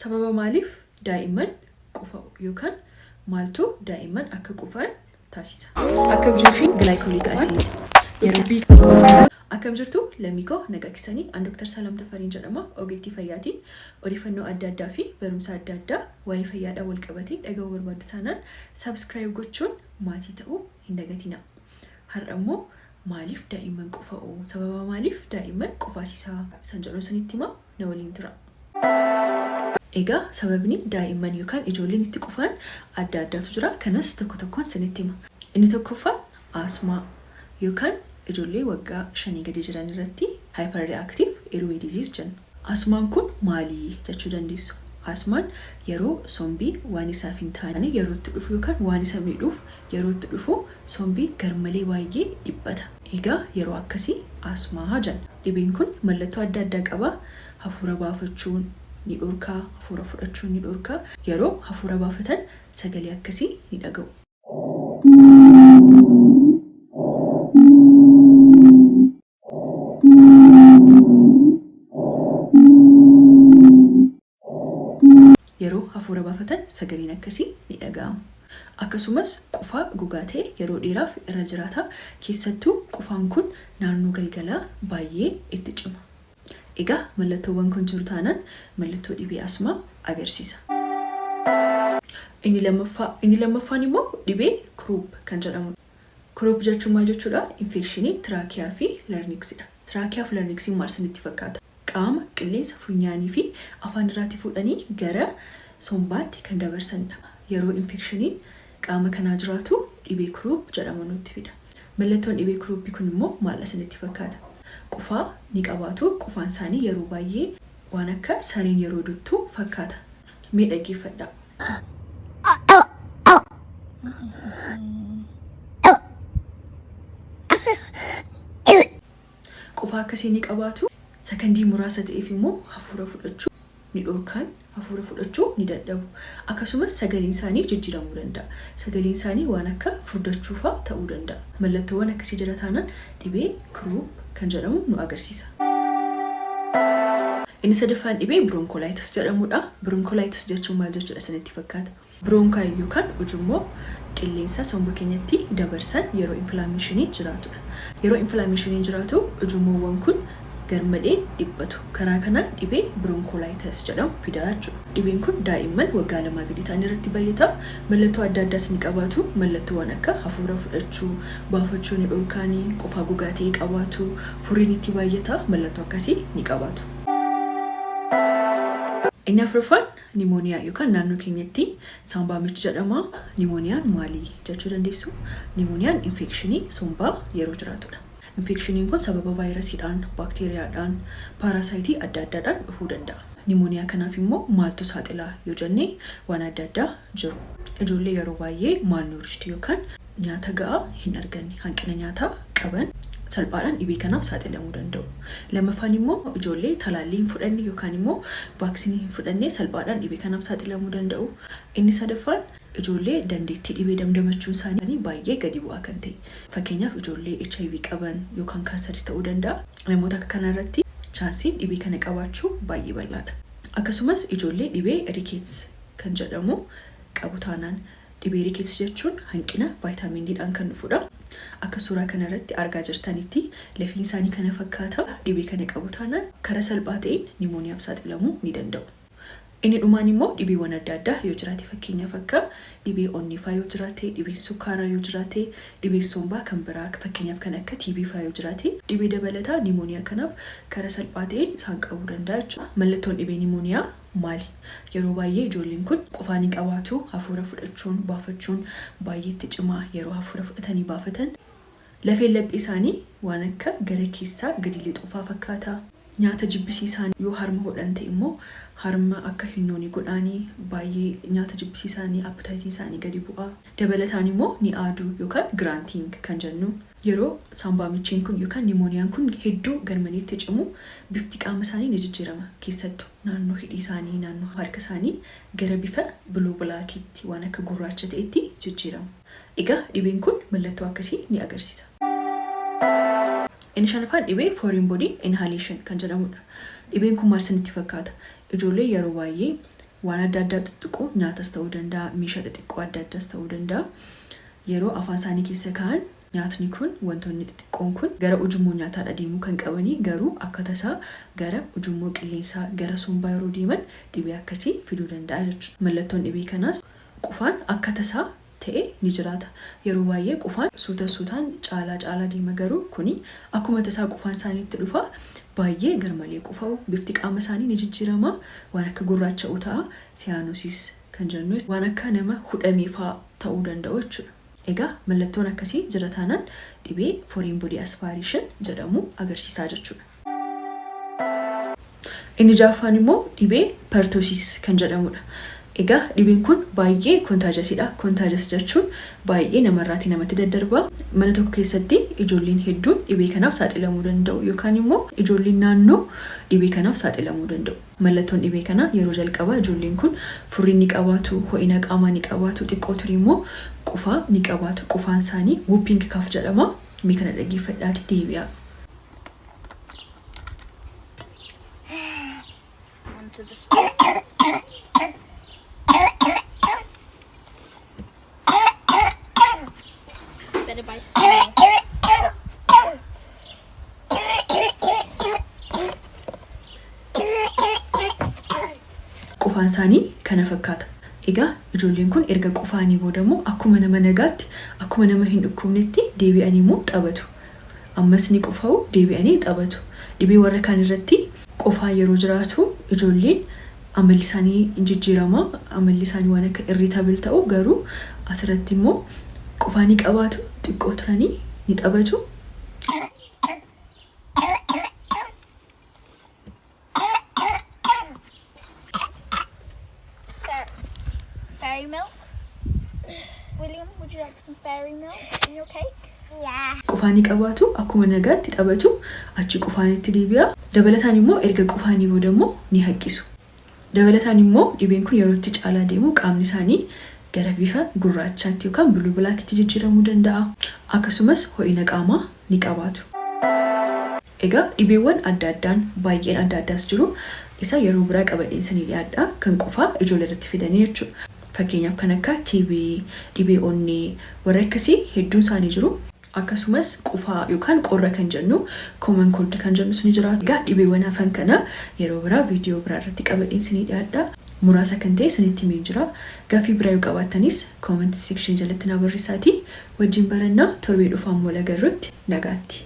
Sababa maaliif daa'imman qufa'u yookaan maaltu daa'imman akka qufa'an taasisa? Akkam jirtu glycolic acid yeroo Akkam jirtu lammii koo nagaa keessanii an Dr. Salaam Tafariin jedhama ogeettii fayyaati. Odeeffannoo adda addaa fi barumsa adda addaa waa'ee fayyaadhaan wal qabatee dhaga'uu barbaaddu taanaan subscribe gochuun maatii ta'uu hin dagatinaa. Har'a immoo maaliif daa'imman qufa'u? Sababa maaliif daa'imman qufaasisaa? San jedhuun isinitti himaa na waliin tura. Egaa sababni daa'imman yookaan ijoolleen itti qufa'an adda addaatu jira. Kanas tokko tokkoon isinitti hima. Inni tokkoffaan asthma yookaan ijoollee waggaa shanii gadi jiran irratti hyperreactive airway disease jenna. Asmaan kun maali jechuu dandeessu. Asmaan yeroo sombi waan isaaf hin taane yeroo itti dhufu yookaan waan isa miidhuuf yeroo itti dhufu sombi garmalee baay'ee dhiphata. Egaa yeroo akkasii asmaa jenna. Dhibeen kun mallattoo adda addaa qaba. Hafuura baafachuun ni dhorka, hafuura fudhachuun ni dhorka. Yeroo hafuura baafatan sagalee akkasii ni dhaga'u. Yeroo hafuura baafatan sagaleen akkasii ni dhaga'ama. Akkasumas qufaa gogaa ta'e yeroo dheeraaf irra jiraata. Keessattuu qufaan kun naannoo galgalaa baay'ee itti cima. Egaa mallattoowwan kun jiru taanaan mallattoo dhibee asmaa agarsiisa. Inni lammaffaa inni lammaffaan immoo dhibee croup kan jedhamudha. Croup jechuun maal jechuudha? Infekshinii tiraakiyaa fi larniksiidha. Tiraakiyaa fi larniksiin maal isinitti fakkaata? Qaama qilleensa funyaanii fi afaan irraati fuudhanii gara sombaatti kan dabarsanidha. Yeroo infekshiniin qaama kanaa jiraatu dhibee croup jedhamu nutti fida. Mallattoon dhibee croup kun immoo maal isinitti fakkaata? Qufaa ni qabaatu. Qufaan isaanii yeroo baay'ee waan akka sareen yeroo duttu fakkaata. Mee dhaggeeffadhaa. Qufaa akkasii ni qabaatu. Sakandii muraasa ta'eef immoo hafuura fudhachuu ni dhorkan, hafuura fudhachuu ni dadhabu. Akkasumas sagaleen isaanii jijjiiramuu danda'a. Sagaleen isaanii waan akka furdachuu fa'aa ta'uu danda'a. Mallattoowwan akkasii jira taanaan dhibee croup kan jedhamu nu agarsiisa. Inni sadaffaan dhibee bronchiolitis jedhamudha. Bronchiolitis jechuun maal jechuudha isinitti fakkaata? Bronchi yookaan ujummoo qilleensa somba keenyatti dabarsan yeroo inflammationiin jiraatudha. Yeroo inflammationiin jiraatu ujummoowwan kun garmalee dhiphatu. Karaa kanaan dhibee bronchiolitis jedhamu fida jechuudha. Dhibeen kun daa'imman waggaa lamaa gadi ta'an irratti baay'ata. Mallattoo adda addaas ni qabaatu. Mallattoowwan akka hafuura fudhachuu, baafachuu ni dhorkaanii, qufaa gogaa ta'e qabaatu, furiin itti baay'ata. Mallattoo akkasii ni qabaatu. Inni afuraffaan Nimooniyaa yookaan naannoo keenyatti saambaa michi jedhama. Nimooniyaan maali jechuu dandeessu. Nimooniyaan infekshinii sombaa yeroo jiraatudha. Infekshiniin kun sababa vaayirasiidhaan, baakteeriyaadhaan, paarasaayitii adda addaadhaan dhufuu danda'a. Nimooniyaa kanaaf immoo maaltu saaxila yoo jenne waan adda addaa jiru. Ijoollee yeroo baay'ee malnourished yookaan nyaata ga'aa hin arganne, hanqina nyaataa qaban salphaadhaan dhibee kanaaf saaxilamuu danda'u. Lammaffaan immoo ijoollee talaallii hin fudhanne yookaan immoo vaaksinii hin fudhanne salphaadhaan dhibee kanaaf saaxilamuu danda'u. Inni sadaffaan ijoollee dandeettii dhibee damdamachuun isaanii baay'ee gadi bu'aa kan ta'e. Fakkeenyaaf ijoollee HIV qaban yookaan kaansaris ta'uu danda'a. Namoota akka kanaa irratti chaansiin dhibee kana qabaachuu baay'ee bal'aadha. Akkasumas ijoollee dhibee rickets kan jedhamu qabu taanaan. Dhibee rickets jechuun hanqina vaayitaamin D dhaan kan dhufudha. Akka suuraa kana irratti argaa jirtanitti lafeen isaanii kana fakkaata. Dhibee kana qabu taanaan karaa salphaa ta'een nimooniyaaf saaxilamuu ni danda'u. Inni dhumaan immoo dhibeewwan adda addaa yoo jiraate fakkeenyaaf akka dhibee onnee faa yoo jiraate, dhibeen sukkaaraa yoo jiraate, dhibeen sombaa kan biraa fakkeenyaaf kan akka TB faa yoo jiraate dhibee dabalataa nimooniyaa kanaaf karaa salphaa ta'een isaan qabuu danda'a jechuudha. Mallattoon dhibee nimooniyaa maali? Yeroo baay'ee ijoolleen kun qufaa ni qabaatu, hafuura fudhachuun, baafachuun baay'ee itti cima. Yeroo hafuura fudhatanii baafatan lafeen laphee isaanii waan akka gara keessaa gadi lixuufaa fakkaata. Nyaata jibbisiisaan yoo harma hodhan ta'e immoo harma akka hin noone godhaanii baay'ee nyaata jibbisiisaanii appetaayitiin isaanii gadi bu'a. Dabalataan immoo ni aadu yookaan grunting kan jennu. Yeroo saambaa michiin kun yookaan nimooniyaan kun hedduu garmaleetti cimu bifti qaama isaanii ni jijjiirama. Keessattu naannoo hidhii isaanii, naannoo harka isaanii gara bifa blue blackitti waan akka gurraacha ta'etti jijjiirama. Egaa dhibeen kun mallattoo akkasii ni agarsiisa. Inni shanaffaan dhibee foreign body inhalation kan jedhamudha. Dhibeen kun maal isinitti fakkaata? Ijoollee yeroo baay'ee Waan adda addaa tuttuqu, nyaatas ta'uu danda'a, meeshaa xixiqqoo adda addaas ta'uu danda'a. Yeroo afaan isaanii keessa kaa'an nyaatni kun, wantoonni xixiqqoon kun gara ujummoo nyaataadha deemuu kan qabanii, garuu akka tasaa gara ujummoo qilleensaa, gara sombaa yeroo deeman dhibee akkasii fiduu danda'a jechuudha. Mallattoon dhibee kanaas qufaan akka tasaa ta'e ni jiraata. Yeroo baay'ee qufaan suuta suutaan caalaa caalaa deema, garuu kuni akkuma tasaa qufaan isaaniitti dhufa. Baay'ee garmalee qufa'u, bifti qaama isaanii ni jijjiirama, waan akka gurraacha'uu ta'a, cyanosis kan jennu, waan akka nama hudhamee fa'aa ta'uu danda'u jechuudha. Egaa mallattoon akkasii jira taanaan dhibee foreign body aspiration jedhamu agarsiisaa jechuudha. Inni ja'affaan immoo dhibee pertussis kan jedhamudha. Egaa dhibeen kun baay'ee contagiousidha. Contagious jechuun baay'ee namarraatii namatti daddarba. Mana tokko keessatti ijoolleen hedduun dhibee kanaaf saaxilamuu danda'u yookaan immoo ijoolleen naannoo dhibee kanaaf saaxilamuu danda'u. Mallattoon dhibee kanaa yeroo jalqabaa ijoolleen kun furrii ni qabaatu, ho'ina qaamaa ni qabaatu, xiqqoo turii immoo qufaa ni qabaatu. Qufaan isaanii whooping cough jedhama. Mee kana dhaggeeffadhaatii deebi'aa. Onto the spoon. Better buy some more. Qufaan isaanii kana fakkaata. Egaa ijoolleen kun erga qufaanii booda immoo akkuma nama nagaatti, akkuma nama hin dhukkubnetti deebi'anii immoo taphatu. Ammas ni qufa'u, deebi'anii taphatu. Dhibee warra kaan irratti qufaa yeroo jiraatu ijoolleen amalli isaanii hin jijjiirama. Amalli isaanii waan akka irritable ta'u, garuu asirratti immoo qufaa ni qabaatu, xiqqoo turanii ni taphatu. Fairy milk? William, would you like some fairy milk in your cake? Yeah. Qufaa ni qabaatu, akkuma nagaatti taphatu, achi qufaan itti deebi'a. Dabalataan immoo erga qufaanii booda immoo ni haqqisu. Dabalataan immoo dhibeen kun yeroo itti caalaa deemu qaamni isaanii gara bifa gurraachaatti yookaan blue blackitti jijjiiramuu danda'a. Akkasumas ho'ina qaamaa ni qabaatu. Egaa dhibeewwan adda addaan baay'een adda addaas jiru. Isa yeroo biraa qabadheen isinii dhiyaadha. Kan qufaa ijoollee irratti fidanii jechuudha. Fakkeenyaaf kan akka TB, dhibee onnee, warri akkasii hedduun isaanii jiru. Akkasumas qufaa yookaan qorra kan jennu, common cold kan jennus ni jira. Egaa dhibeewwan hafan kana yeroo biraa viidiyoo biraa irratti qabadheen isinii dhiyaadha. Muraasa kan ta'e isinitti himeen jira. Gaaffii biraa yoo qabaattanis comment section jalatti na barreessaatii wajjin barannaa. Torbee dhufaan wal agarrutti nagaatti.